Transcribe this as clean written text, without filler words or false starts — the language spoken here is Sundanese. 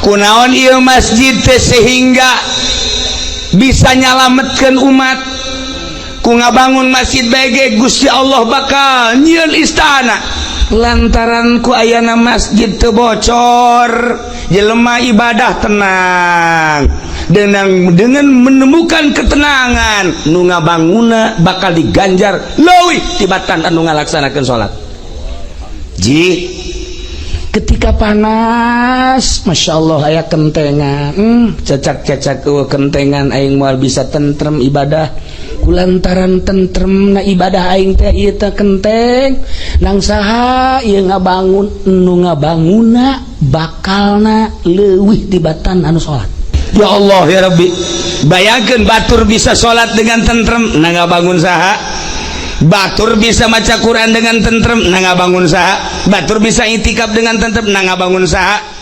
Kunaon ieu masjid teh sehingga bisa nyalametkeun umat? Ku ngabangun masjid BG, Gusti Allah bakal nyieun istana, lantaran ku ayana masjid teu bocor, jelema ibadah tenang. Dengan menemukan ketenangan, nu ngabanguna bakal diganjar leuwih tibatan anu ngalaksanakeun salat. Ji, ketika panas, Masya Allah, aya kentengan, cecak-cecak kentengan, aing moal bisa tentrem ibadah. Kulantaran tentrem na ibadah aing teh ieu teh kenteng nang saha ieu ngabangun? Nu ngabanguna bakalna leuwih tibatan anu salat. Ya Allah, ya Rabbi, bayangkeun batur bisa salat dengan tentrem, na ngabangun saha? Batur bisa maca Quran dengan tentrem, na ngabangun saha? Batur bisa itikaf dengan tentrem, na ngabangun saha?